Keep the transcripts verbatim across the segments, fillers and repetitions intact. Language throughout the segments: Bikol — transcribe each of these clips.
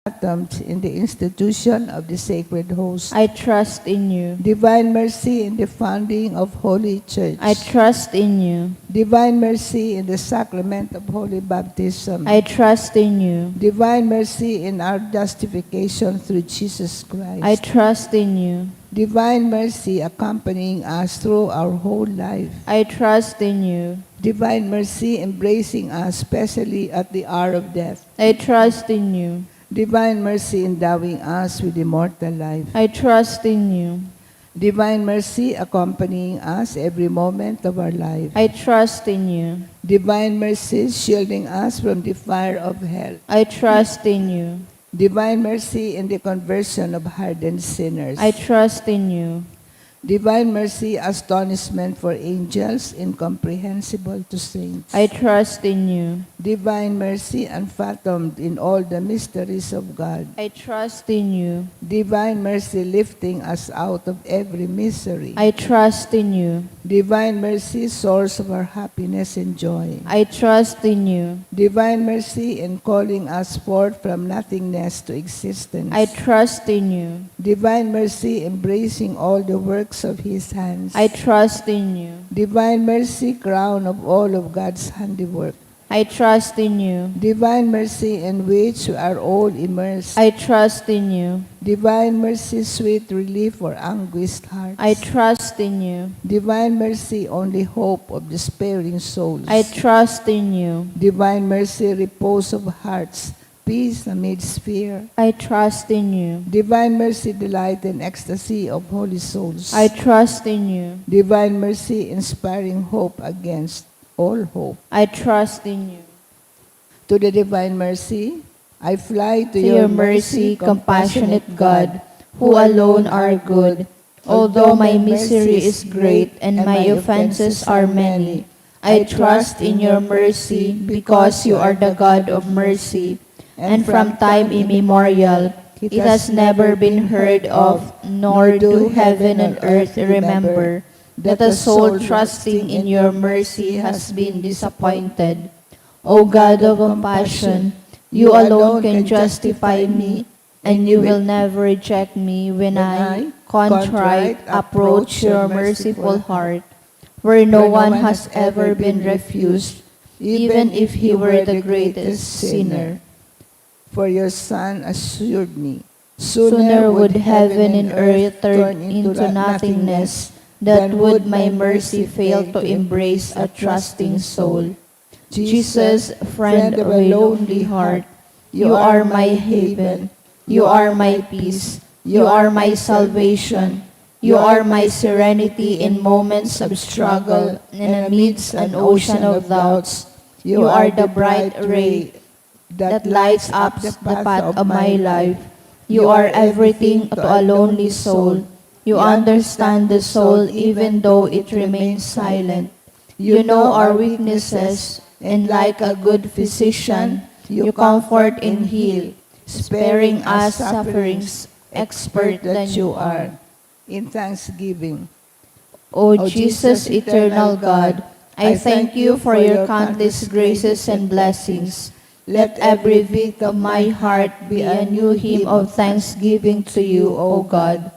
atoms in the institution of the sacred host. I trust in you. Divine mercy in the founding of Holy Church. I trust in you. Divine mercy in the sacrament of holy baptism. I trust in you. Divine mercy in our justification through Jesus Christ. I trust in you. Divine mercy accompanying us through our whole life. I trust in you. Divine mercy embracing us, especially at the hour of death. I trust in you. Divine mercy endowing us with immortal life. I trust in you. Divine mercy accompanying us every moment of our life. I trust in you. Divine mercy shielding us from the fire of hell. I trust in you. Divine mercy in the conversion of hardened sinners. I trust in you. Divine mercy astonishment for angels, incomprehensible to saints. I trust in you. Divine mercy unfathomed in all the mysteries of God. I trust in you. Divine mercy lifting us out of every misery. I trust in you. Divine mercy, source of our happiness and joy. I trust in you. Divine mercy in calling us forth from nothingness to existence. I trust in you. Divine mercy embracing all the works of His hands. I trust in you. Divine mercy, crown of all of God's handiwork. I trust in you. Divine mercy in which we are all immersed. I trust in you. Divine mercy, sweet relief for anguished hearts. I trust in you. Divine mercy, only hope of despairing souls. I trust in you. Divine mercy, repose of hearts, peace amidst fear. I trust in you. Divine mercy, delight and ecstasy of holy souls. I trust in you. Divine mercy, inspiring hope against all hope. I trust in you. To the divine mercy, I fly to To your mercy, compassionate God, who alone are good. Although my misery is great and my offenses are many, I trust in your mercy because you are the God of mercy. And from time immemorial, it has never been heard of, nor do heaven and earth remember, that a soul trusting in your mercy has been disappointed. O God of compassion, you alone can justify me, and you will never reject me when I, contrite, approach your merciful heart, where no one has ever been refused, even if he were the greatest sinner. For your Son assured me, Sooner would heaven and earth turn into nothingness than would my mercy fail to embrace a trusting soul. Jesus, friend of a lonely heart, you are my haven, you are my peace, you are my salvation, you are my serenity in moments of struggle and amidst an ocean of doubts. You are the bright ray that lights up the path of my life. You are everything to a lonely soul. You understand the soul even though it remains silent. You know our weaknesses, and like a good physician, you comfort and heal, sparing us sufferings, expert that you are. In thanksgiving. O Jesus, eternal God, I thank you for your countless graces and blessings. Let every beat of my heart be a new hymn of thanksgiving to you, O God.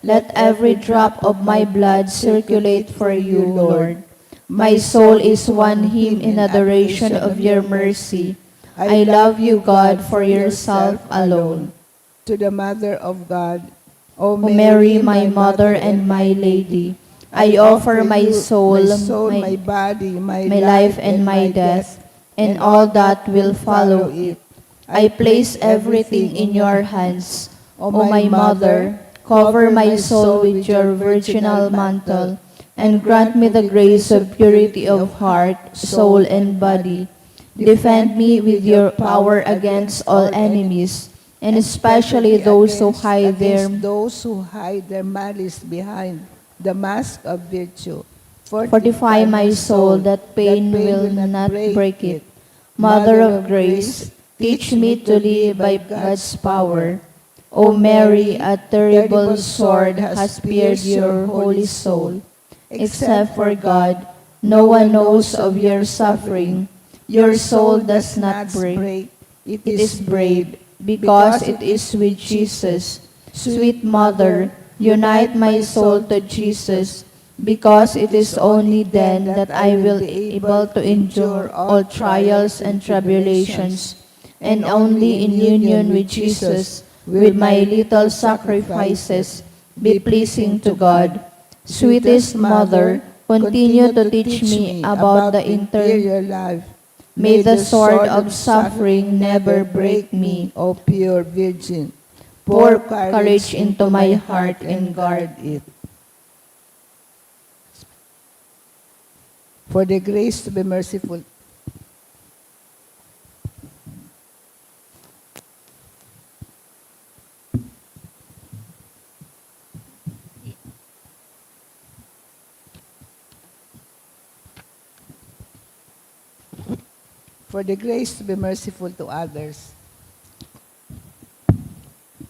Let every drop of my blood circulate for you, Lord. My soul is one hymn in adoration of your mercy. I love you, God, for yourself alone. To the Mother of God, O Mary, my Mother and my Lady, I offer my soul, my my, body, my, my life, and my death, and all that will follow it. I place everything in your hands. O my Mother, cover my soul with your virginal mantle, and grant me the grace of purity of heart, soul, and body. Defend me with your power against all enemies, and especially those who hide their those who hide their malice behind the mask of virtue. Fortify my soul that pain will not break it. Mother of grace, teach me to live by God's power. O Mary, a terrible sword has pierced your holy soul. Except for God, no one knows of your suffering. Your soul does not break. It is brave. because it is with Jesus. Sweet Mother, unite my soul to Jesus, because it is only then that I will be able to endure all trials and tribulations. And only in union with Jesus will my little sacrifices be pleasing to God. Sweetest Mother, continue to teach me about the interior life. May the sword of suffering never break me, O pure Virgin. Pour courage into my heart and guard it. For the grace to be merciful. For the grace to be merciful to others.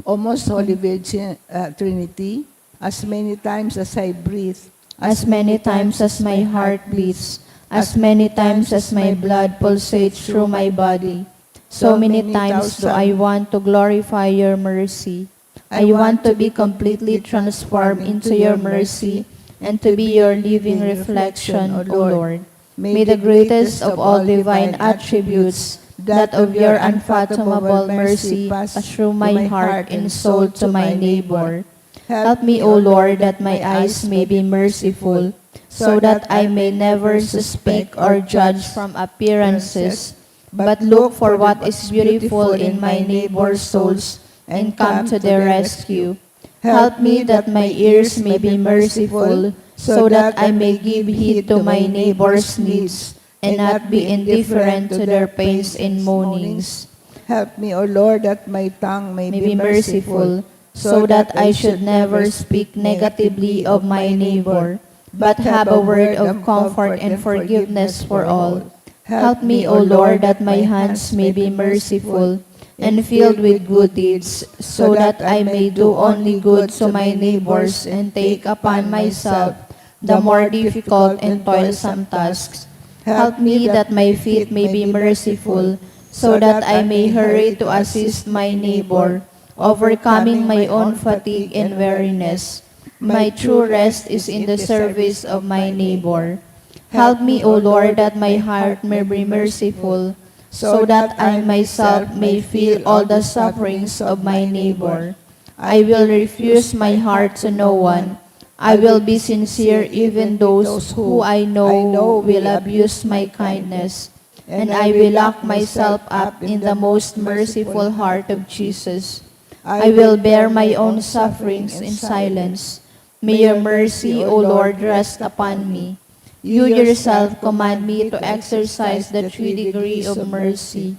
O most Holy Virgin, uh, Trinity, as many times as I breathe, as many times as my heart beats, as many times as my blood pulsates through my body, so many times do I want to glorify your mercy. I want to be completely transformed into your mercy and to be your living reflection, O Lord. May the greatest of all divine attributes, that of your unfathomable mercy, pass through my heart and soul to my neighbor. Help me, O Lord, that my eyes may be merciful, so that I may never suspect or judge from appearances, but look for what is beautiful in my neighbor's souls and come to their rescue. Help me that my ears may be merciful, so that I may give heed to my neighbor's needs and not be indifferent to their pains and moanings. Help me, O Lord, that my tongue may be merciful, so that I should never speak negatively of my neighbor, but have a word of comfort and forgiveness for all. Help me, O Lord, that my hands may be merciful and filled with good deeds, so that I may do only good to my neighbors and take upon myself the more difficult and toilsome tasks. Help me that my feet may be merciful, so that I may hurry to assist my neighbor, overcoming my own fatigue and weariness. My true rest is in the service of my neighbor. Help me, O Lord, that my heart may be merciful, so that I myself may feel all the sufferings of my neighbor. I will refuse my heart to no one. I will be sincere even those who I know will abuse my kindness. And I will lock myself up in the most merciful heart of Jesus. I will bear my own sufferings in silence. May your mercy, O Lord, rest upon me. You yourself command me to exercise the three degrees of mercy.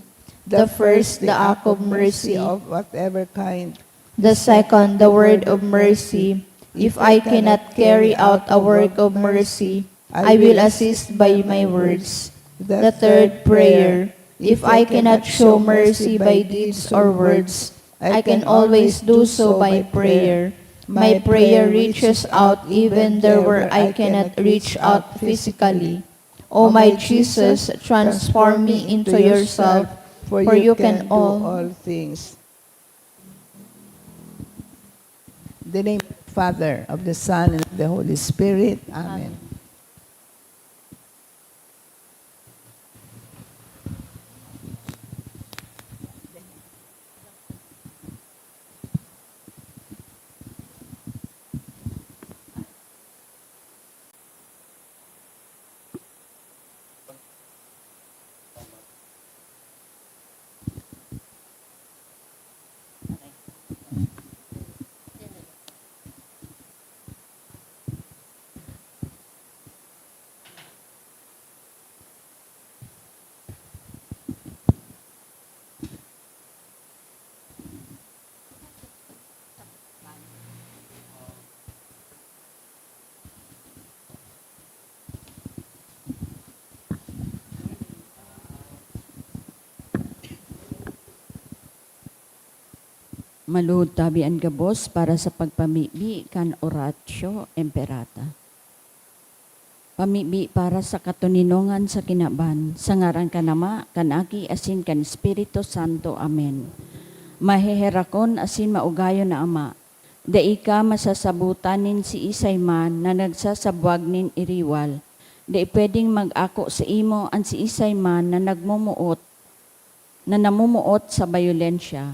The first, the act of mercy of whatever kind. The second, the word of mercy. If I cannot carry out a work of mercy, I will assist by my words. The third, prayer. If I cannot show mercy by deeds or words, I can always do so by prayer. My prayer reaches out even there where I cannot reach out physically. O my Jesus, transform me into yourself, for you can do all things. In the name of the Father, of the Son, and of the Holy Spirit. Amen. Maluhod tabi an gabos para sa pagpamibi kan Oratio Imperata. Pamibi para sa katoninongan sa kinaban, sa ngaran kan Ama, kan Aki, asin kan Espiritu Santo. Amen. maheherakon asin maugayon na ama. Dai ka masasabotan nin siisay man na nagsasabwag nin iriwal. Dai pwedeng mag-ako saimo an siisay man na nagmomoot, na namumuot sa bayolensya.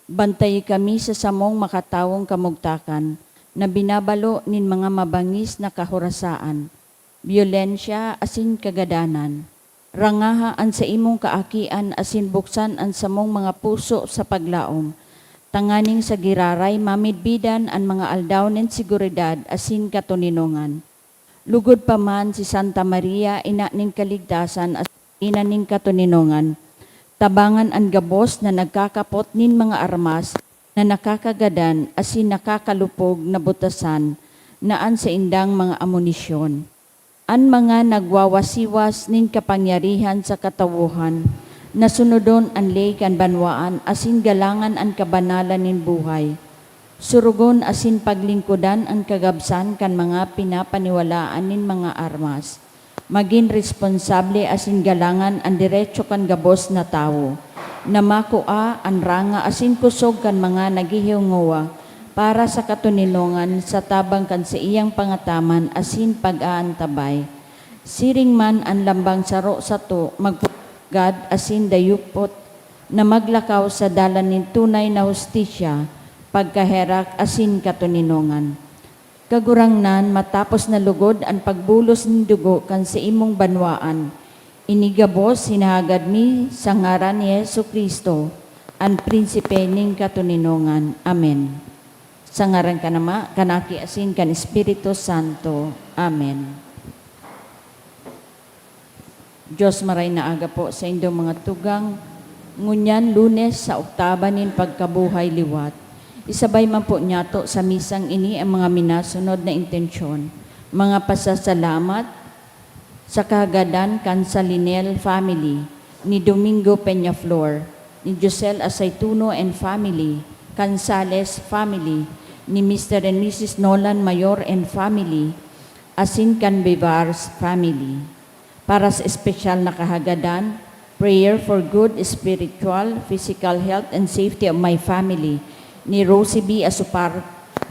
Bantayi kami sa samong makatawong kamugtakan na binabalo nin mga mabangis na kahorasaan, byolensya asin kagadanan. Rangaha an saimong kaakian asin buksan an samong mga puso sa paglaom, tanganing sa giraray mamidbidan an mga aldaw nin seguridad asin katoninongan. Lugod pa man si Santa Maria, Ina nin Kaligtasan asin Ina nin Katoninongan, tabangan an gabos na nagkakapot nin mga armas na nakakagadan asin nakakalupog na butasan na an saindang mga amonisyon. An mga nagwawasiwas nin kapangyarihan sa katawohan, na sunodon an ley kan banwaan asin galangan an kabanalan nin buhay. Surugon asin paglingkodan an kagabsan kan mga pinapaniwalaan nin mga armas. Magin responsable asin galangan an deretso kan gabos na tawo, na makua an ranga asin kusog kan mga naghihingowa para sa katoninongan sa tabang kan saiyang pangataman asin pag-aantabay. Siring man an lambang saro sato magpugad asin dayupot na maglakaw sa dalan nin tunay na hustisya, pagkaherak asin katoninongan. Kagurangnan, matapos na lugod an pagbulos nin dugo kan saimong banwaan, ini gabos hinahagad mi sa ngaran ni Jesu-Cristo, an Prinsipe nin katoninongan. Amen. Sa ngaran kan Ama, kan Aki asin kan Espiritu Santo. Amen. Diyos, maray na aga po sa indong mga tugang. Ngunyan, Lunes, sa oktaba nin pagkabuhay liwat, isabay man po niyato sa misang ini ang mga minasunod na intensyon, mga pasasalamat sa kahagadan kan Salinel family, ni Domingo Peñaflor, ni Josel Aceituno and family, Cansales family, ni Mister and Missus Nolan Mayor and family, asin kan Bevars family. Para sa espesyal na kahagadan, prayer for good spiritual, physical health and safety of my family, ni Rosie B. Asupar-,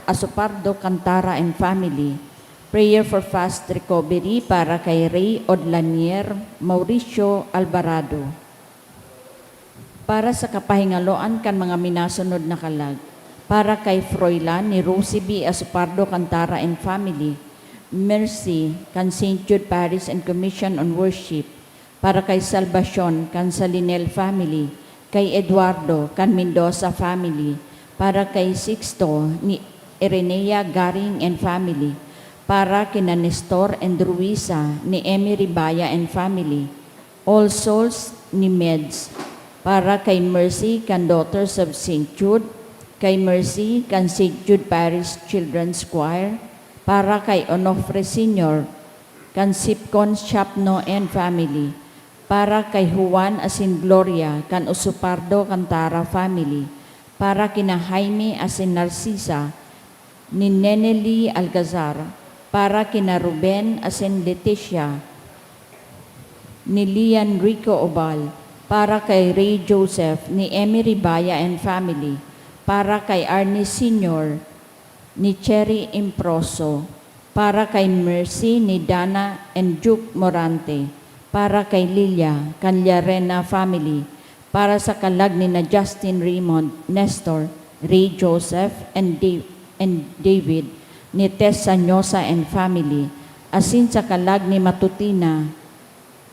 Asupardo Cantara and family. Prayer for fast recovery para kay Ray Odlanier Mauricio Alvarado. Para sa kapahingaloan kan mga minasunod na kalag, para kay Froilan ni Rosie B. Asupardo Cantara and family, Mercy kan Saint Jude Parish and Commission on Worship, para kay Salvacion kan Salinel family, kay Eduardo kan Mendoza family, para kay Sixto ni Irenea Garing and family, para kina Nestor and Ruiza ni Emery Baya and family, All Souls ni Meds, para kay Mercy kan Daughters of Saint Jude, kay Mercy kan Saint Jude Parish Children's Choir, para kay Onofre Senior kan Sipcon Shapno and family, para kay Juan asin Gloria kan Usupardo Cantara family, para kina Jaime asin Narcisa ni Nene Lee Alcazar, para kina Ruben asin Leticia ni Lian Rico Obal, para kay Ray Joseph ni Emery Baya and family, para kay Arnie Senior ni Cherry Improso, para kay Mercy ni Dana and Duke Morante, para kay Lilia kan Llarena family, para sa kalag ni na Justin Raymond, Nestor, Ray Joseph, and Da-, and David, ni Tess Sanyosa and family, asin sa kalag ni Matutina,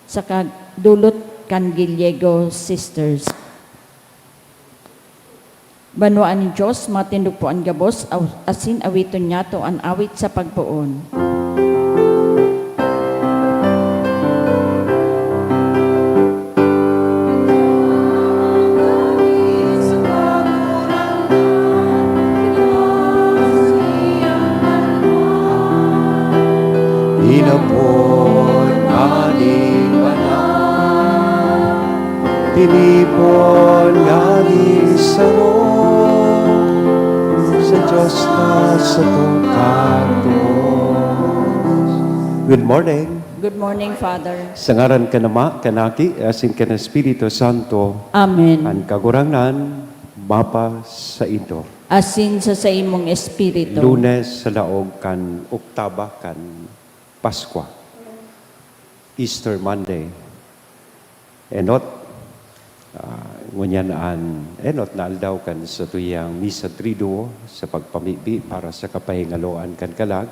sa kag-, dulot kan Gallego Sisters. Banwaan nin Dios, matindog po an gabos, aw-, asin awiton niyato an awit sa pagpoon. Inapod na nin banal, tinipon na nin saro, sa Diyos na satong kagabos. Good morning. Good morning, Father. Sa ngaran kan Ama, kan Aki, asin kan Espiritu Santo. Amen. An Kagurangnan Mapa saindo. Asin sa saimong espiritu. Lunes sa laog kan oktaba kan Paskwa. Easter Monday. Enot, ah, ngunyan an enot na aldaw kan satuyang Misa Triduo sa pagpamibi para sa kapahingaloan kan kalag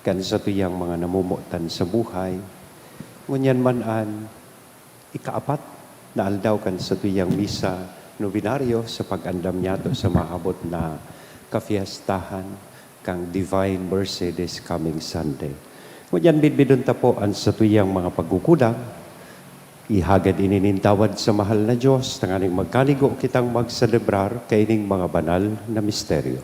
kan satuyang mga namomotan sa buhay. Ngunyan man an ikaapat na aldaw kan satuyang Misa Novenario sa pag-andam niyato sa mahabot na kafiestahan kan Divine Mercy this coming Sunday. Ngunyan, bidbidon ta po an satuyang mga pagkukulang. Ihagad ini nin tawad sa mahal na Diyos, tanganing magkanigo kitang magselebrar kaining mga banal na misteryo.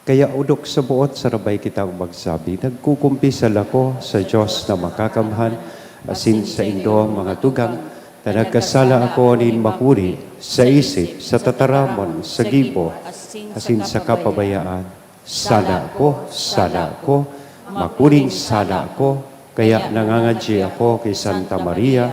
Kaya odok sa boot, sarabay kitang magsabi, "Nagkukumpisal ako sa Diyos na makakamhan, asin saindo, mga tugang, ta nagkasala ako nin makuri, sa isip, sa tataramon, sa gibo, asin sa kapabayaan. Sala ko, sala ko, makuring sala ko." Kaya nangangadyi ako ki Santa Maria,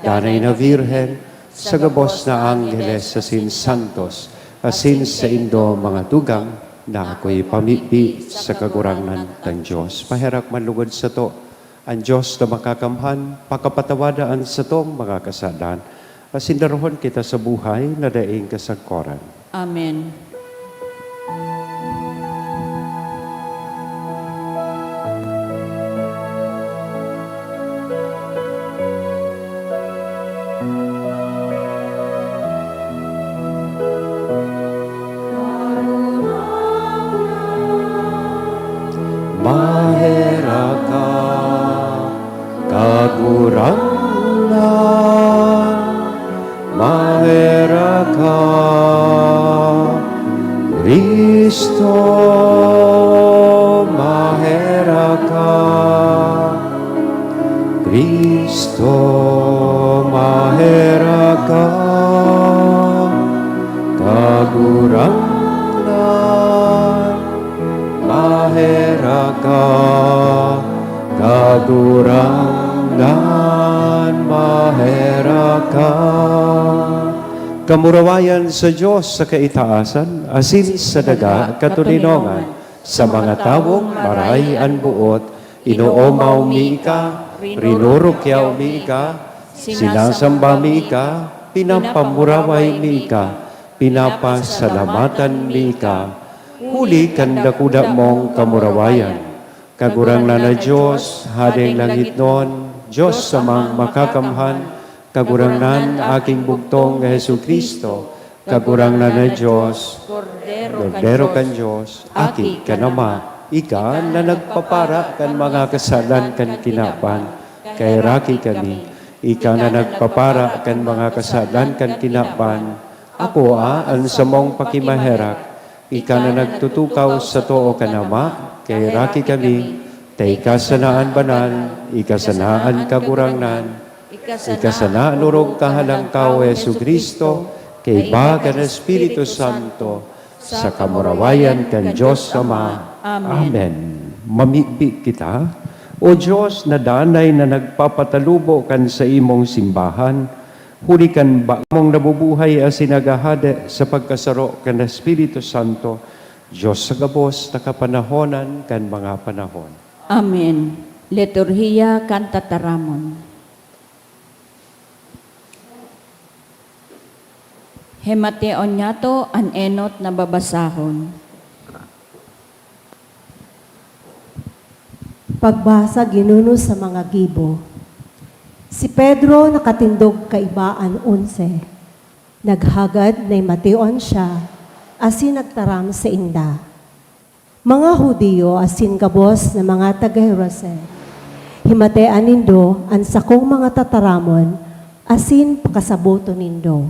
Danay na Birhen, sa gabos na angheles asin santos, asin saindo, mga tugang, na ako'y pamibi sa Kagurangnan kan Dios. Paherak man lugod sato an Dios na Makakamhan, pakapatawada an satong mga kasalan, asin darohon kita sa buhay na daing kasagkoran. Amen. Maherak ka, Kagurangnan, maherak ka, Cristo, maherak ka, Cristo, maherak ka, Kagurangnan, maherak ka, Kagurangnan, maherak ka. Kamurawayan sa Dios sa kaitaasan, asin sa daga katoninongan, sa mga tawong maray an boot, inoomaw mi ika, rinurukyaw mi ika, sinasamba mi ika, pinapamuraway mi ika, pinapasalamatan mi ika, huli kan dakula mong kamurawayan. Kagurangnan na Dios, Hadeng langitnon, Dios Amang Makakamhan, Kagurangnan, Aking bugtong na Jesu-Cristo, Kagurangnan na Dios, Kordero kan Dios, Aki kan Ama, ika na nagpapara kan mga kasalan kan kinaban, kaheraki kami. Ika na nagpapara kan mga kasalan kan kinaban, akoa an samong pakimaherak. Ika na nagtutukaw sa too kan Ama, kaheraki kami, ta ika sana an banal, ika sana an kagurangnan, ika sana an orog kahalangkaw, Jesu-Cristo, kaiba kan Espiritu Santo, sa kamurawayan kan Dios Ama. Amen. Amen. Mamibi kita, O Dios na danay na nagpapatalubo kan saimong simbahan, huli kan ba-, mong nabubuhay asin naghahade sa pagkasaro kan Espiritu Santo, Dios sa gabos na kapanahonan kan mga panahon. Amen. Liturhiya kan Tataramon. Himateon niyato an enot na babasahon. Pagbasa ginuno sa mga gibo. Si Pedro nakatindog kaiba an onse. Naghagad na himateon siya, asin nagtaram sainda, "Mga Judio asin gabos na mga taga Jerusalem, himatea nindo an sakong mga tataramon asin pakasaboton nindo.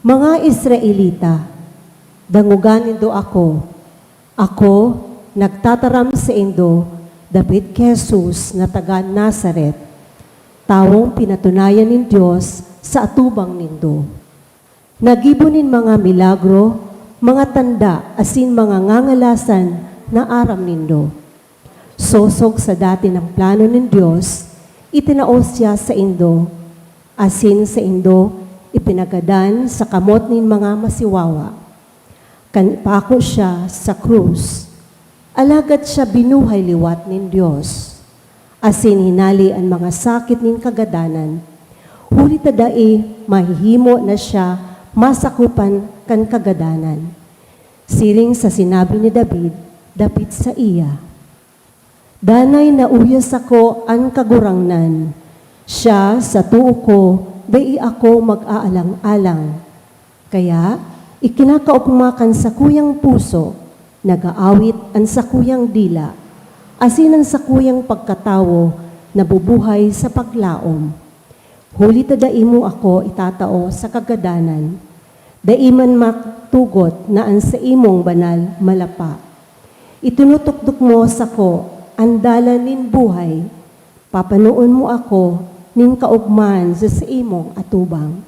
Mga Israelita, dangoga nindo ako. Ako nagtataram saindo dapit ki Jesus na taga Nazaret, tawong pinatunayan nin Dios sa atubang nindo. Naggibo nin mga milagro, mga tanda asin mga ngangalasan na aram nindo. Sosog sa dati nang plano nin Dios, itinao siya saindo, asin saindo ipinagadan sa kamot nin mga masiwawa. Kan ipako siya sa krus, alagad siya binuhay liwat nin Dios, asin hinali an mga sakit nin kagadanan, huli ta dai mahihimo na siya masakopan kan kagadanan. Siring sa sinabi ni David dapit saiya, "Danay na uya sako an Kagurangnan, siya sa too ko, dai ako mag-aalang-alang." Kaya, ikinakaogma kan sakuyang puso, nag-aawit an sakuyang dila, asin an sakuyang pagkatawo nabubuhay sa paglaom. Huli ta dai mo ako itatao sa kagadanan, dai man matugot na an saimong banal malapa. Itinutokdok mo sako an dalan nin buhay, papanoon mo ako nin kaogmahan sa saimong atubang.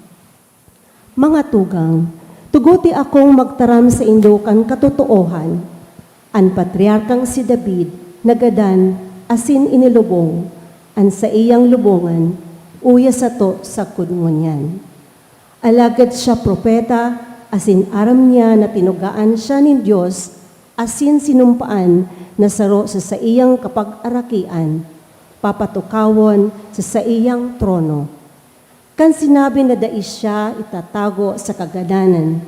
Mga tugang, tuguti akong magtaram saindo kan katotoohan. An patriarkang si David nagadan asin inilubong, an saiyang lubongan uya sato sagkod ngunyan. Alagad siya propeta, asin aram niya na tinugaan siya nin Dios asin sinumpaan na saro sa saiyang kapagarakian, papatukawon sa saiyang trono. Kan sinabi na dai siya itatago sa kagadanan,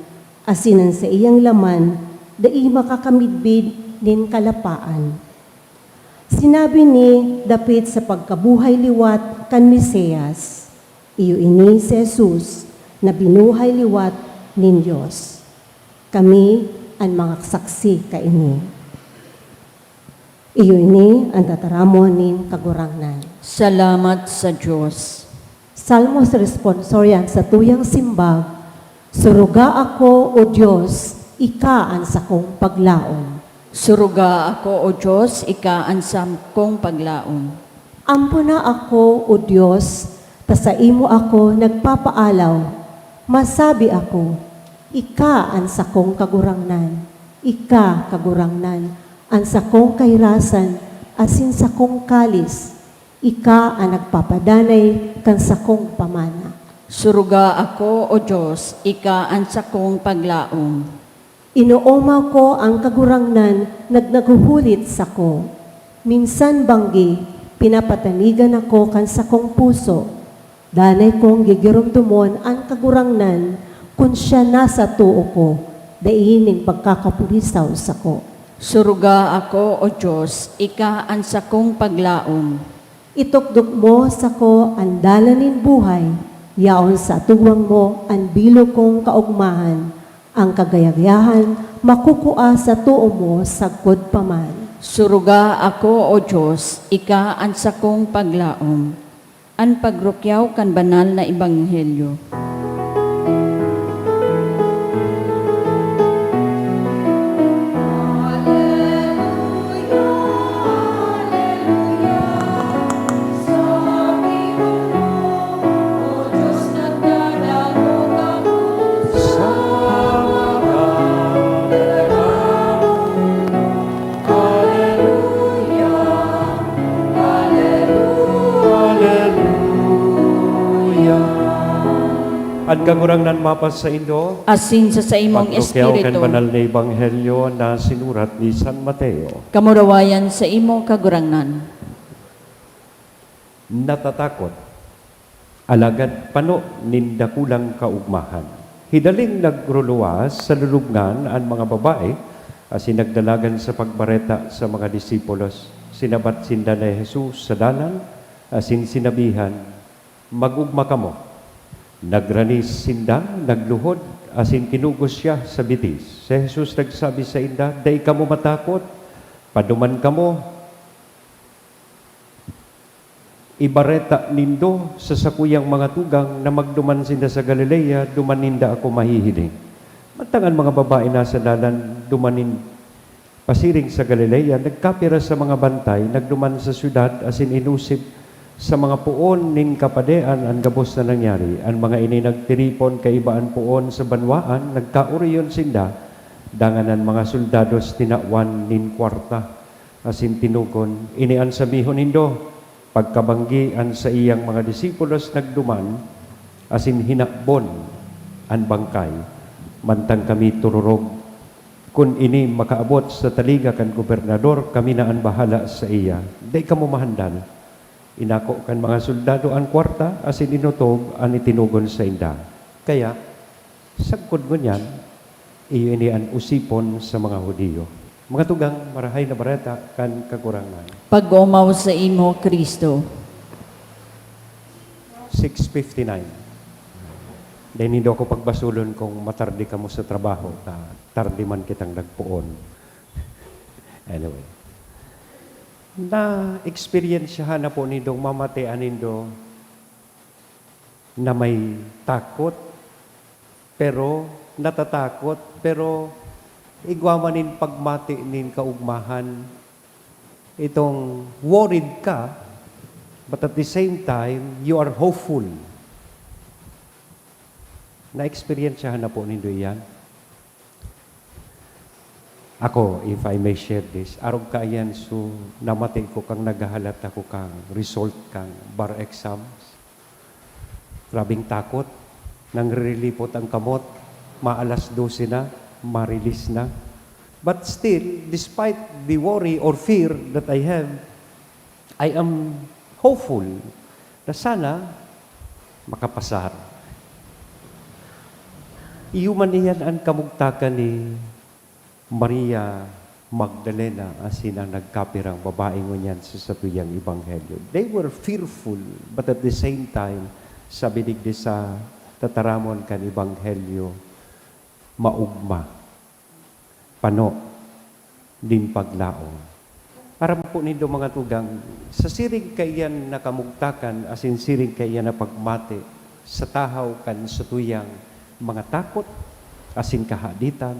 asin an saiyang laman dai makakamidbid nin kalapaan. Sinabi ni dapit sa pagkabuhay liwat kan Mesias, iyo ini si Jesus na binuhay liwat nin Dios. Kami an mga saksi kaini. Iyo ini an tataramon nin Kagurangnan. Salamat sa Dios. Salmos Responsorial sa tuyang simbag, "Suruga ako, O Dios, ika an sakong paglaom." Suruga ako, O Dios, ika an sakong paglaom. Ampona ako, O Dios, ta saimo ako nagpapaalaw. Masabi ako, "Ika an sakong Kagurangnan, ika, Kagurangnan, an sakong kahirasan asin sakong kalis, ika an nagpapadanay kan sakong pamana." Suruga ako, O Dios, ika an sakong paglaom. Inoomaw ko an Kagurangnan na naghuhulit sako. Minsan banggi, pinapatanigan ako kan sakong puso. Danay kong gigiromdomon an Kagurangnan kun siya nasa too ko, dai nin pagkakapurisaw sako. Suruga ako, O Dios, ika an sakong paglaom. Itukdok mo sako an dalan nin buhay, yaon sa atuwang mo an bilog kong kaogmahan. An kagayagayahan makukua sa too mo sagkod pa man. Suruga ako, O Dios, ika an sakong paglaom. An pagrukyaw kan banal na ebanghelyo. An Kagurangnan mapasaindo. Asin sa saimong Pagrukyaw kan espiritu. Banal na ebanghelyo na sinurat ni San Mateo. Kamurawayan sa imo, Kagurangnan. Natatakot, alagad pano nin dakulang kaogmahan. Hidaling nagruluwas sa lulubngan an mga babae asin nagdalagan sa pagbareta sa mga disipulos. Sinabat sinda ni Jesus sa dalan asin sinabihan, "Mag-ogma kamo." Nagranis sinda, nagluhod, asin kinugos siya sa bitis. Si Jesus nagsabi sainda, "Dai kamo matakot. Paduman kamo. Ibareta nindo sa sakuyang mga tugang na magduman sinda sa Galilea, duman ninda ako mahihiling." Mantang an mga babae nasa dalan duman nin pasiring sa Galilea, nagkapira sa mga bantay, nagduman sa syudad asin inusib sa mga poon nin kapadean an gabos na nangyari. An mga ini nagtiripon kaiba an poon sa banwaan, nagkaoriyon sinda, dangan an mga soldados tinawan nin kwarta. Asin tinugon, "Ini an sabihon nindo." Pagkabanggi, an saiyang mga disipulos nagduman, asin hinakbon an bangkay, mantang kami tururog. Kun ini makaabot sa taliga kan gobernador, kami na an bahala saiya. Dai kamo mahandal. Inako kan mga soldado an kwarta asin inutob an itinugon sainda. Kaya, sagkod ngunyan, iyo ini an osipon sa mga Judio. Mga tugang, Marahay na Bareta kan Kagurangnan. Pag-omaw saimo, Cristo. Six fifty-nine. Dai nindo ako pagbasulon kung matarde kamo sa trabaho, ta tarde man kitang nagpoon. Anyway. Na-eksperyensyahan na po nindong mamatian nindo na may takot, pero natatakot, pero igwa man nin pagmati nin kaugmahan, itong worried ka, but at the same time, you are hopeful. Na-eksperyensyahan na po nindo iyan? Ako, if I may share this, arog kaiyan, so, namati ko kang naghahalat ako kang result kang bar exams. Grabing takot. Nangrirelipot ang kamot. Maalas dose na, ma-release na. But still, despite the worry or fear that I have, I am hopeful na sana makapasar. Iyo man iyan an kamugtakan ni Maria Magdalena asin an nagkapirang babae ngunyan sa satuyang ebanghelyo. They were fearful, but at the same time, sabi digdi sa tataramon kan ebanghelyo, maugma, pano nin paglaom. Aram po nindo, mga tugang, sa siring kaiyan na kamugtakan asin siring kaiyan na pagmati sa tahaw kan satuyang mga takot asin kahaditan,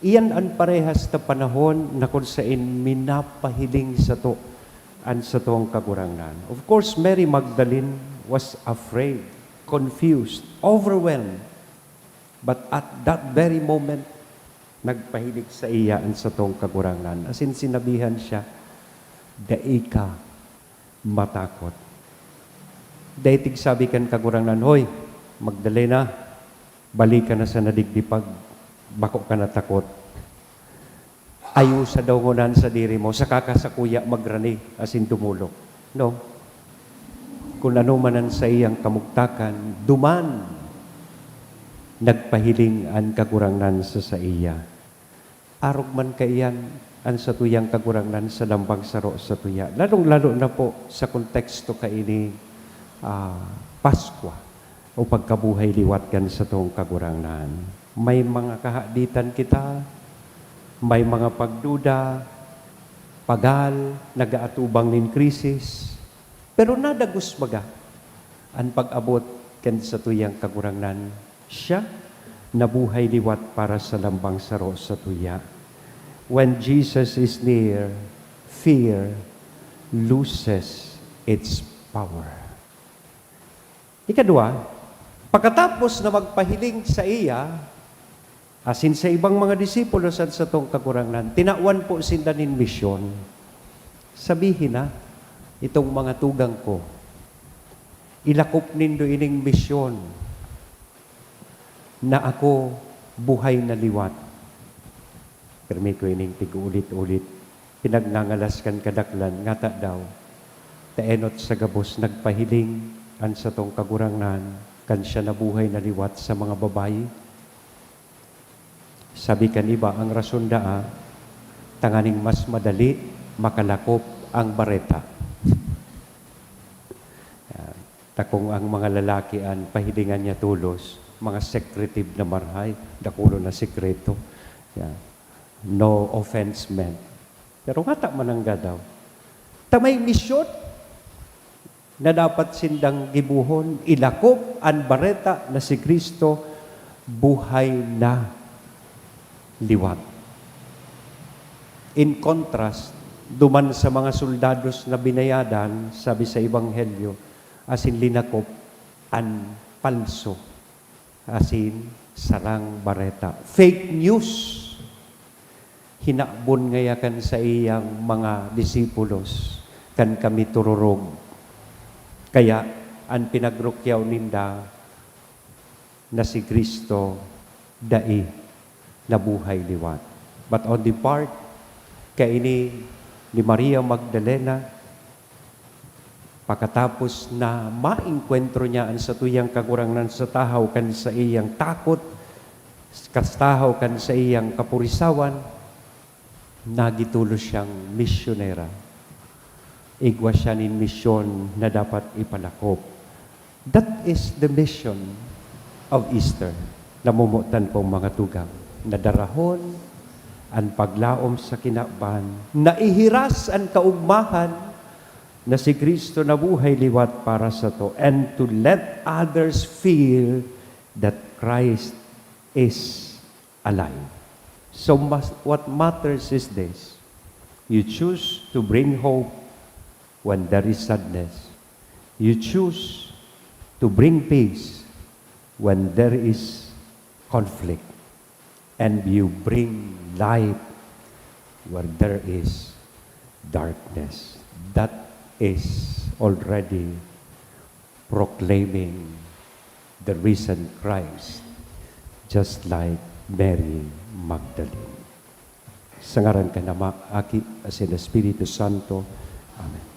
iyan an parehas na panahon na kun saen minapahiling sato an satong Kagurangnan. Of course, Mary Magdalene was afraid, confused, overwhelmed. But at that very moment, nagpahiling saiya an satong Kagurangnan. Asin sinabihan siya, "Dai ka matakot." Dai tigsabi kan Kagurangnan, "Hoy, Magdalena, bali ka na sana digdi pag bako ka natakot." Ayosa daw ngunyan sadiri mo, saka ka sakuya magrani asin dumolok. No? Kun ano man an saiyang kamugtakan, duman nagpahiling an Kagurangnan sa saiya. Arog man kaiyan an satuyang Kagurangnan sa lambang saro sa tuya, lalong-lalo na po sa konteksto kaini, ah, Paskwa o pagkabuhay liwat kan satong Kagurangnan. May mga kahaditan kita, may mga pagduda, pagal, nag-aatubang nin krisis, pero nadagos baga an pag-abot kan satuyang Kagurangnan. Siya nabuhay liwat para sa lambang saro sa tuya. When Jesus is near, fear loses its power. Ikadwa, pagkatapos na magpahiling saiya asin sa ibang mga disipulos an satong Kagurangnan, tinawan po sinda nin misyon. Sabihin na, "Itong mga tugang ko, ilakop nindo ining misyon na ako buhay na liwat." Pirmi ko ining tig-ulit-ulit, pinagngangalas kan kadaklan, ngata daw, ta enot sa gabos nagpahiling an satong Kagurangnan kan siya nabuhay na liwat sa mga babayi. Sabi kan iba, ang rason daa, tanganing mas madali makalakop ang bareta. Yan. Ta kung ang mga lalaki an pahilingan niya tolos, mga secretive na marahay, dakula na sekreto. Yan. No offense meant. Pero ngata man nanggadaw. Ta may misyon na dapat sindang gibohon, ilakop an bareta na si Cristo buhay na liwat. In contrast, duman sa mga soldados na binayadan, sabi sa Ebanghelyo, asin linakop an palso asin sarang bareta. Fake news. Hinabon ngaya kan saiyang mga disipulos, kan kami tururog. Kaya, an pinagrukyaw ninda, na si Cristo dai nabuhay liwat. But on the part kaini ni Maria Magdalena, pakatapos na maengkwentro niya an satuyang Kagurangnan sa tahaw kan saiyang takot, sa tahaw kan saiyang kapurisawan, nagitulos siyang misyonera. Igwa siya nin misyon na dapat ipalakop. That is the mission of Easter. Namomotan pong mga tugang na darahon an paglaom sa kinaban, na ihiras an kaugmahan na si Cristo nabuhay liwat para sato, and to let others feel that Christ is alive. So mas-, what matters is this: you choose to bring hope when there is sadness. You choose to bring peace when there is conflict. And you bring light where there is darkness. That is already proclaiming the risen Christ, just like Mary Magdalene. Sa ngaran kan Ama, Aki, asin Espiritu Santo. Amen.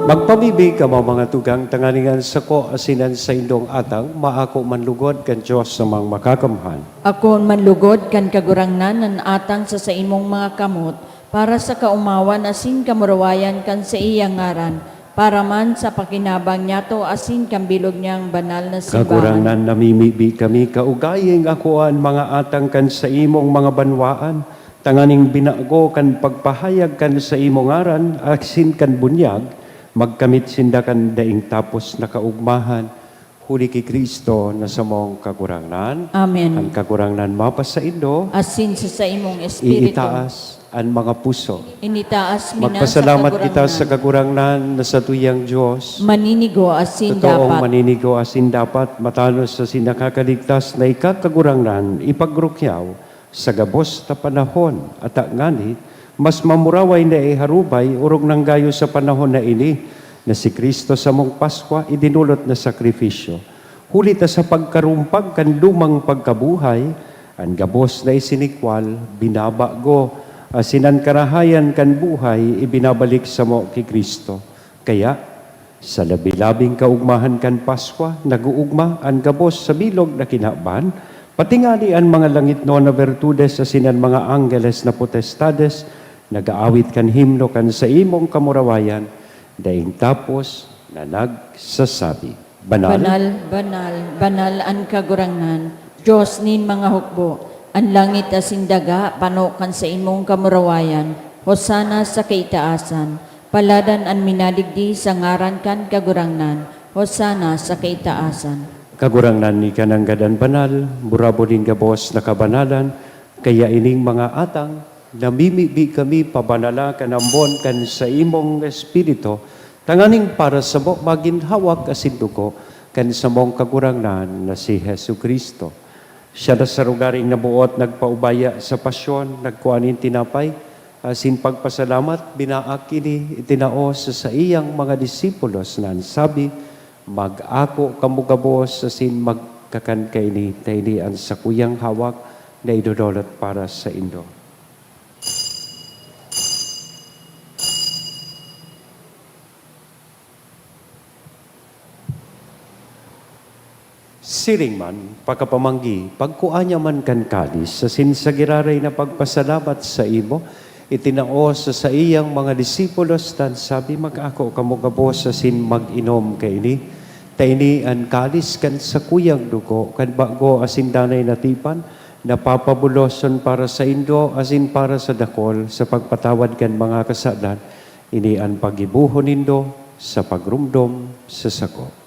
Magpamibi kamo, mga tugang, tanganing an sako asin an saindong atang maako man lugod kan Dios na Amang Makakamhan. Akoon man lugod kan Kagurangnan an atang sa saimong mga kamot, para sa kaomawan asin kamurawayan kan saiyang ngaran, para man sa pakinabang niyato asin kan bilog niyang banal na simbahan. Kagurangnan, namimibi kami kaugaying akoa an mga atang kan saimong mga banwaan, tanganing binago kan pagpahayag kan saimong ngaran asin kan bunyag, magkamit sinda kan daing tapos na kaogmahan, huli ki Cristo na samong Kagurangnan. Amen. An Kagurangnan mapasaindo. Asin sa saimong espiritu. Iitaas an mga puso. Initaas mi na sa Kagurangnan. Magpasalamat kita sa Kagurangnan na satuyang Dios. Maninigo asin dapat. Totoong maninigo asin dapat, matanos asin nakakaligtas na ika, Kagurangnan, ipagrukyaw sa gabos na panahon, at ngani, mas mamuraway na iharubay, orog nang gayo sa panahon na ini, na si Cristo samong Paskwa, idinulot na sakrifisyo. Huli ta sa pagkarumpag kan lumang pagkabuhay, an gabos na isinikwal, binabago, asin an karahayan kan buhay, ibinabalik samo ki Cristo. Kaya, sa labi-labing kaogmahan kan Paskwa, nag-oogma an gabos sa bilog na kinaban, pati ngani an mga langitnon na bertudes asin an mga anggeles na potestades nag-aawit kan himno kan saimong kamurawayan, daing tapos na nagsasabi, "Banal, banal, banal, banal an Kagurangnan, Dios nin mga hukbo. An langit asin daga pano kan saimong kamurawayan. Hosana sa kaitaasan. Paladan an minadigdi sa ngaran kan Kagurangnan. Hosana sa kaitaasan." Kagurangnan, ika nanggad an banal, burabod nin gabos na kabanalan, kaya ining mga atang, namimibi kami pabanala kan ambon kan saimong Espiritu, tanganing para samo magin hawak asin dugo kan samong Kagurangnan na si Jesu-Cristo. Siya na sa rogaring naboot nagpaubaya sa pasyon, nagkua nin tinapay, Asin pagpasalamat, binaak ini, itinao sa saiyang mga disipulos na an sabi, "Mag-ako kamo gabos asin magkakan kaini, ta ini an sakuyang hawak na idodolot para saindo." Siring man, pakapamanggi, pagkua niya man kan kalis, asin sa giraray na pagpasalamat saimo, itinao sa saiyang mga disipulos, ta an sabi, "Mag-ako kamo gabos asin mag-inom kaini, ta ini an kalis kan sakuyang dugo kan bago asin danay na tipan, na papabuloson para saindo asin para sa dakol sa pagpatawad kan mga kasalan. Ini an paggibohon nindo sa pagromdom sa sako."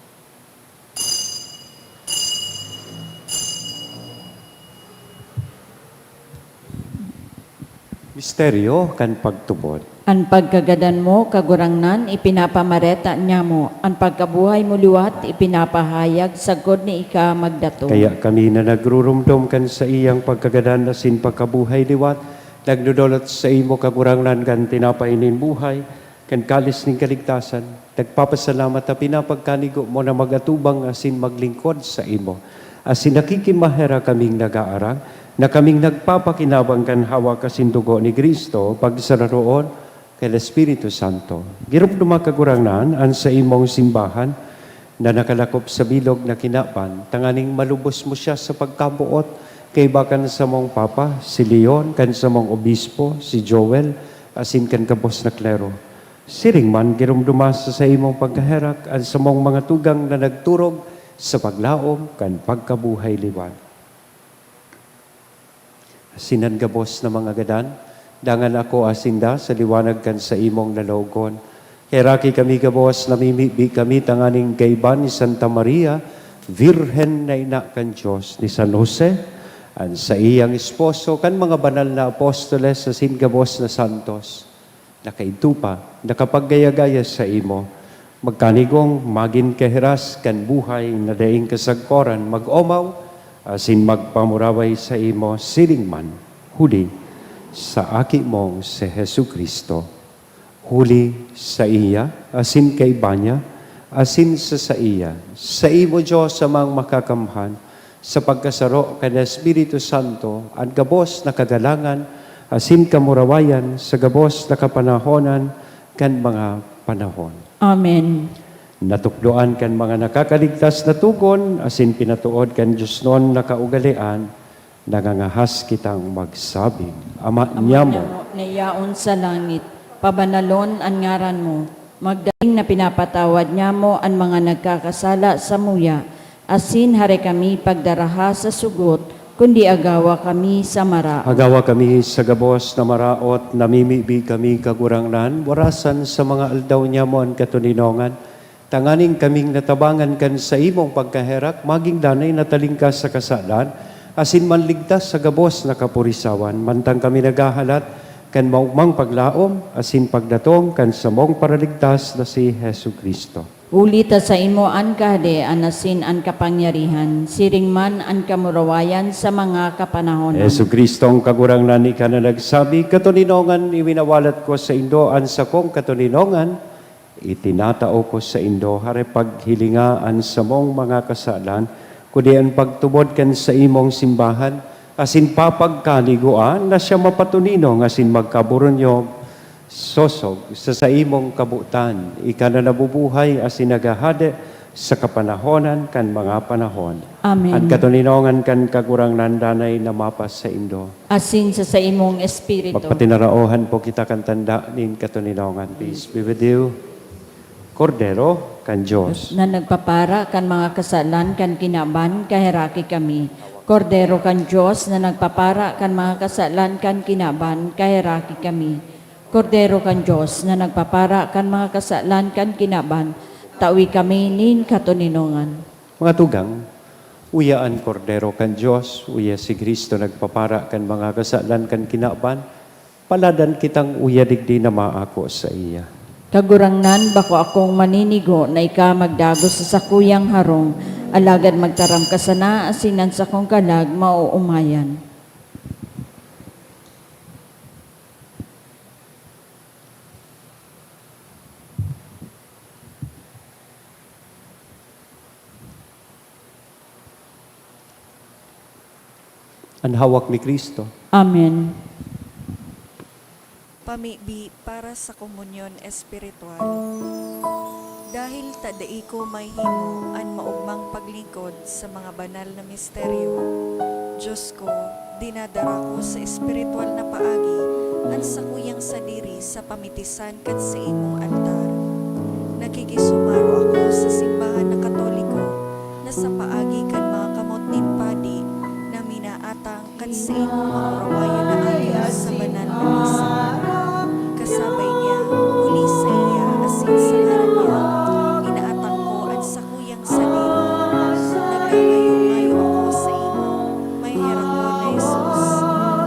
Misteryo kan pagtubod. An pagkagadan mo, Kagurangnan, ipinapamareta niamo; an pagkabuhay mo liwat ipinapahayag sagkod na ika magdatong. Kaya kami na nagruromdom kan saiyang pagkagadan asin pagkabuhay liwat, nagdodolot saimo, Kagurangnan, kan tinapay nin buhay, kan kalis nin kaligtasan, nagpapasalamat ta pinapagkanigo mo na mag-atubang asin maglingkod saimo. Asin nakikimaherak kaming nag-aarang na kaming nagpapakinabang kan hawak asin dugo ni Cristo, pagsararoon kan Espiritu Santo. Giromdoma, Kagurangnan, an saimong simbahan na nakalakop sa bilog na kinaban, tanganing malubos mo siya sa pagkaboot kaiba kan samong Papa, si Leon, kan samong Obispo, si Joel, asin kan gabos na klero. Siring man, giromdoma sa saimong pagkaherak an samong mga tugang na nagturog sa paglaom kan pagkabuhay liwat. Asin an gabos na mga gadan, dangan akoa sinda sa liwanag kan saimong lalawogon. Kaheraki kami gabos, namimibi kami tanganing kaiba ni Santa Maria, Birhen na ina kan Dios, ni San Jose, an saiyang esposo, kan mga banal na apostoles, asin gabos na santos na kaidto pa nakapaggaya-gaya saimo, magkanigong magin kahiras kan buhay na daing kasagkoran, mag-omaw asin magpamuraway saimo siring man, huli sa Aki mong si Jesu-Cristo. Huli saiya, asin kaiba niya, asin sa saiya, saimo, Dios Amang Makakamhan, sa pagkasaro kan Espiritu Santo, an gabos na kagalangan asin kamurawayan sa gabos na kapanahonan kan mga panahon. Amen. Natukdoan kan mga nakakaligtas na togon asin pinatood kan diosnon na kaugalean, nangangahas kitang magsabing, Ama niamo na yaon sa langit, pabanalon an ngaran mo. Magdaing na pinapatawad niamo an mga nagkakasala samuya, asin hare kami pagdaraha sa sugot, kundi agawa kami sa maraot. Agawa kami sa gabos na maraot, namimibi kami, Kagurangnan, warasan sa mga aldaw niamo an katoninongan, tanganing kaming natabangan kan saimong pagkaherak, magin danay na talingkas sa kasalan, asin manligtas sa gabos na kapurisawan, mantang kami naghahalat kan maogmang paglaom asin pagdatong kan samong Paraligtas na si Jesu-Cristo. Huli ta saimo an kahadean asin an kapangyarihan, siring man an kamurawayan sa mga kapanahonan. Jesu-Cristo, ang Kagurangnan, ika na nagsabi, "Katoninongan, iwinawalat ko saindo an sakong katoninongan, itinatao ko saindo." Hare, paghilinga an samong mga kasalan, kundi an pagtubod kan saimong simbahan, asin papagkanigoan na siya mapatoninong asin magkaburunyog, sosog sa saimong kabotan. Ika na nabubuhay asin naghahade sa kapanahonan kan mga panahon. Amen. An katoninongan kan Kagurangnan danay na mapasaindo. Asin sa saimong espiritu. Magpatinaraohan po kita kan tanda nin katoninongan. Peace be with you. Kordero kan Dios. Na nagpapara kan mga kasalan kan kinaban, kaheraki kami. Kordero kan Dios na nagpapara kan mga kasalan kan kinaban, kaheraki kami. Kordero kan Dios na nagpapara kan mga kasalan kan kinaban, tawi kami nin katoninongan. Mga tugang, uya an Kordero kan Dios, uya si Cristo nagpapara kan mga kasalan kan kinaban, paladan kitang uya digdi na maako saiya. Kagurangnan, bako akong maninigo na ika magdagos sa sakuyang harong, alagad magtaram ka sana asin an sakong kalag maoomayan. An hawak ni Cristo. Amen. Pamibi para sa komunyon espiritual. Dahil ta dai ko mahimo an maogmang paglingkod sa mga banal na misteryo, Diyos ko, dinadara ko sa espiritual na paagi an sakuyang sadiri sa pamitisan kan saimong altar. Nakikisumaro ako sa simbahan na Katoliko na sa paagi kan mga kamot nin padi na minaatang kan saimong mga urawayan na aki sa banal na misa. Kasabay niya, huli saiya asin sa ngaran niya, inaatang ko an sakuyang sadiri. Nagngangayo-ngayo ako saimo, maheherak ko na Jesus,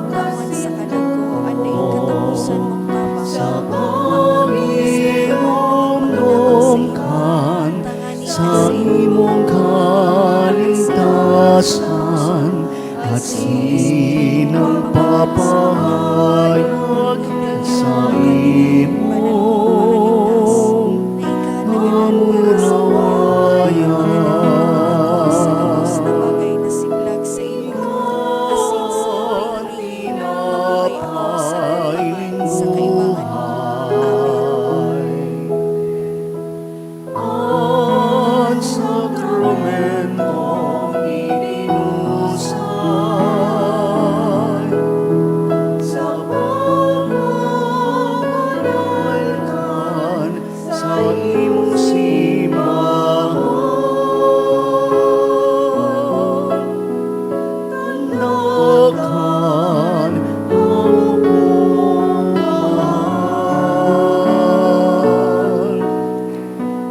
tawan sa kalag ko an daing kataposan mong tabang. Ako na sa iyong pagpapinabang saimo, tanganing an saimong kaligtasan. Asin nagpapahayag kan saimong kamurawayan. An sakramentong ininusay sa pagmamahal kan saimong simbahan. Tanda kan pagmamahal.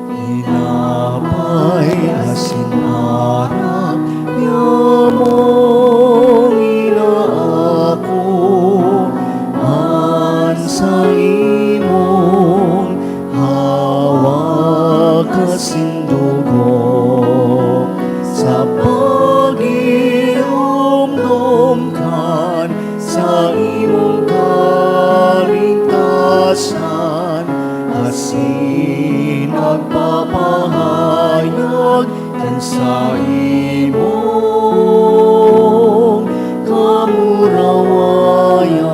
Tinapay asin arak nyamong inaako an saimong hawak asin dugo sa pagiromdom kan saimong kaligtasan. Asin nagpapahayag kan saimong kamurawayan.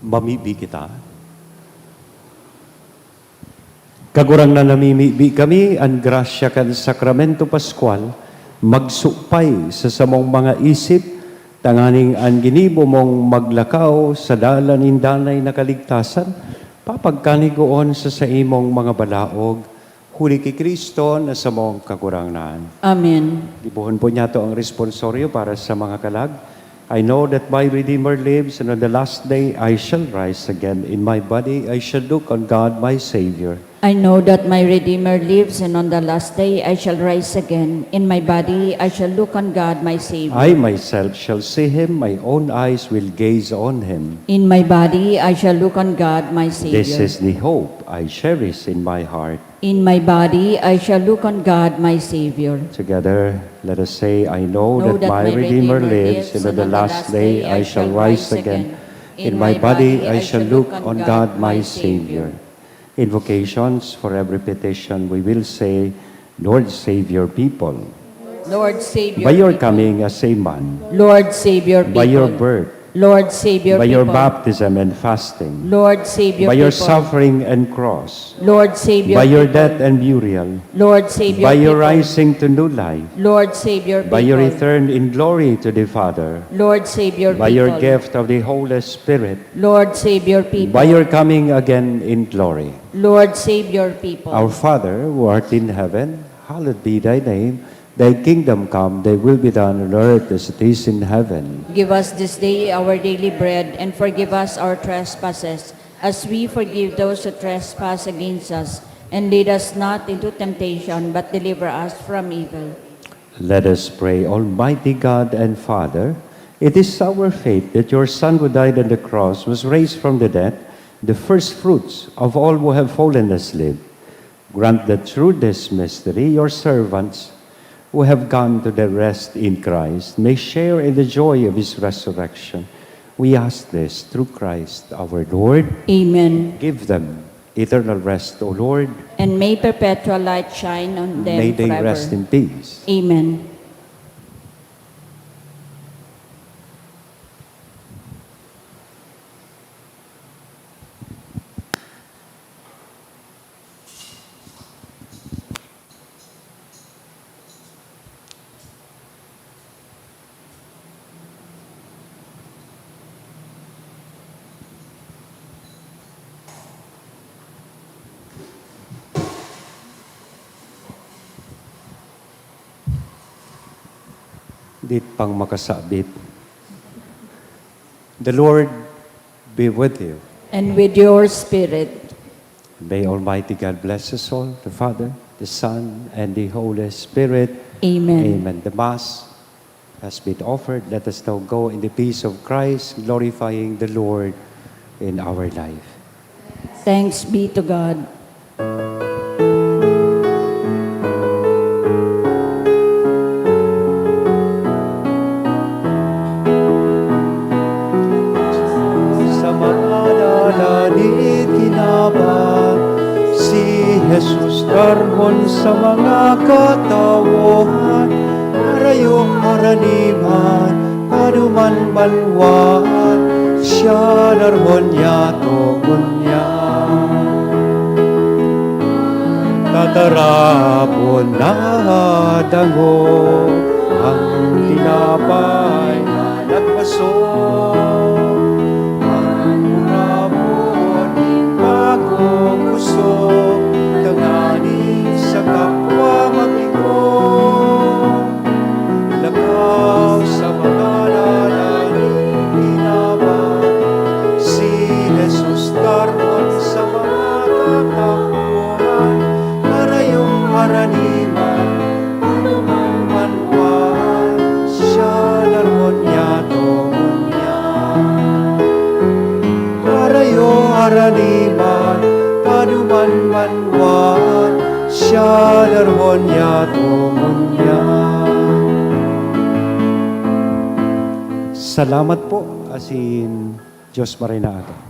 Mamibi kita. Kagurangnan, namimibi kami, an grasya kan Sakramento Pascual magsupay sa samong mga isip, tanganing an ginibo mong maglakaw sa dalan nin danay na kaligtasan, papagkanigoon sa saimong mga balaog, huli ki Cristo na samong Kagurangnan. Amen. Gibohon po niyato ang responsorio para sa mga kalag. I know that my Redeemer lives, and on the last day I shall rise again. In my body I shall look on God my Savior. I know that my Redeemer lives, and on the last day I shall rise again. In my body I shall look on God my Savior. I myself shall see Him, my own eyes will gaze on Him. In my body I shall look on God my Savior. This is the hope I cherish in my heart. In my body I shall look on God my Savior. Together, let us say, I know that my Redeemer lives, and on the last day I shall rise again. In my body I shall look on God my Savior. Invocations. For every petition we will say, Lord, save your people. Lord, save your people. By your coming as a man. Lord, save your people. By your birth. Lord, save your By your people. Baptism and fasting. Lord, save your By your people. Suffering and cross. Lord, save your By your people. Death and burial. Lord, save your By people. Your rising to new life. Lord, save your people. By your return in glory to the Father. Lord, save your By people. Your gift of the Holy Spirit. Lord, save your people. By your coming again in glory. Lord, save your people. Our Father, who art in heaven, hallowed be thy name. Thy kingdom come, thy will be done on earth as it is in heaven. Give us this day our daily bread, and forgive us our trespasses, as we forgive those who trespass against us. And lead us not into temptation, but deliver us from evil. Let us pray. Almighty God and Father, it is our faith that your Son who died on the cross was raised from the dead, the first fruits of all who have fallen asleep. Grant that through this mystery, your servants who have gone to their rest in Christ may share in the joy of his resurrection. We ask this through Christ our Lord. Amen. Give them eternal rest, O Lord. And may perpetual light shine on them May they forever. Rest in peace. Amen. Dit pang makasabit. The Lord be with you. And with your spirit. May Almighty God bless us all, the Father, the Son, and the Holy Spirit. Amen. Amen. The Mass has been offered. Let us now go in the peace of Christ, glorifying the Lord in our life. Thanks be to God. Sa mga dalan ni Tinabang, si Jesus darhon sa mga katawohan, harayo haraniman, paduman banwaan, siya darhon niya togon niya. Tatarapon na dangog ang tinapay na nagpaso. Ang urabon nin pagkukusog, tanganing sa kapwa mag-igong. Lakaw sa mga dalan ni Tinabang, si Jesus darhon sa mga katawohan, harayong haraniman, paduman banwaan, siya darhon niya togon niya. Harayo haraniman, paduman banwaan, siya darhon niya togon niya. Salamat po, asin Diyos maray na aga.